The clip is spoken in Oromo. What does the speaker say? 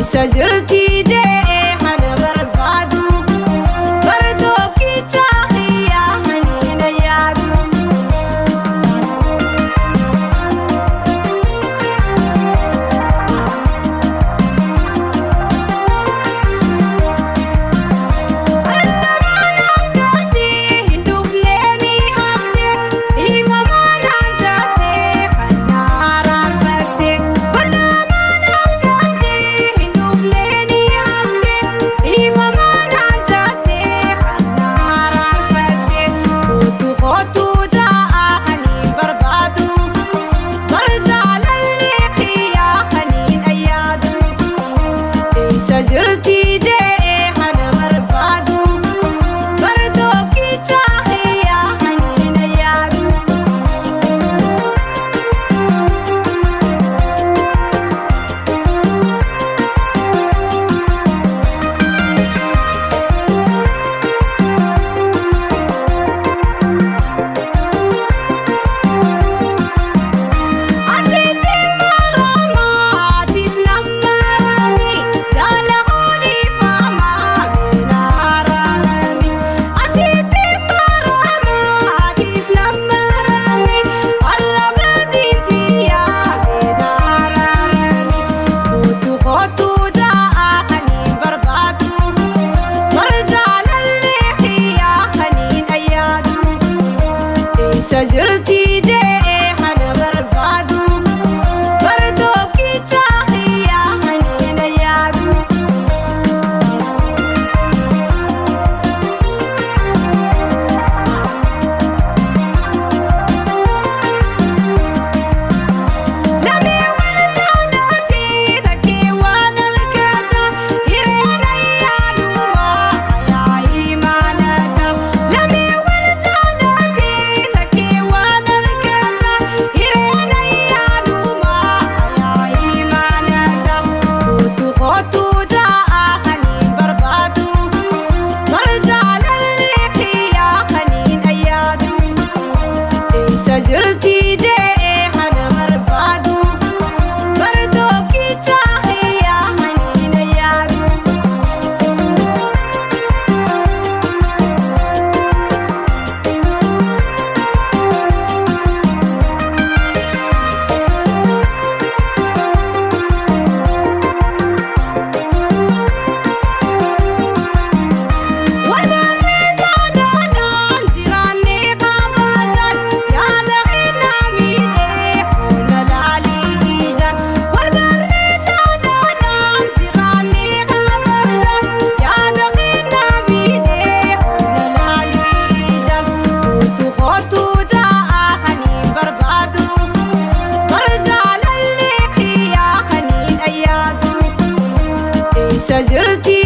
Eessa jirti jee kana barbaadu bara tokkicha xiyyaa haniina yaadu. Lamaan akkatti hin dhufnee ni hafte dhiifamaan hanjatte kan araarfatte. Lamaan akkatti hin dhufnee ni hafte dhiifamaan hanjatte kan araarfatte. Kootu kootu ja'a kan hin barbaadu bara jaalalli xiyyaa kan hin ayyaadu. Eessa jirti jee kana barbaadu bara tokkicha xiyyaa haniin yaadu. Asitti maramaatis namarami jaala hodhifamaa minaararami. Asitti maramaatis namarami arraba dintiyaa minaararami. Kootu kootu ja'a kan hin barbaadu bara jaalalli xiyyaa kan hin ayyaadu. Eessa jirti jee kana barbaadu bara tokkicha xiyyaa haniin yaadu. Lameewwan jaallatee takkee waan argata hireena yaadumaa hayaa imaanata. Lameewwan jaallatee takkee waan argata hireena yaadumaa hayaa imaanata. Kootu kootu ja'a kan hin barbaadu bara jaalalli xiyyaa kan hin ayyaadu. Eessa jirti jee kana barbaadu bara tokkicha xiyyaa haniin yaadu. Walbarree jaalalaan jiraannee kabajaan yaada kennaa miidhee fuula laalii ijaan. Walbarree jaalalaan jiraannee kabajaan yaada kennaa miidhee fuula laalii ijaan. Kootu kootu ja'a kan hin barbaadu bara jaalalli xiyyaa kan hin ayyaadu. Eessa jirti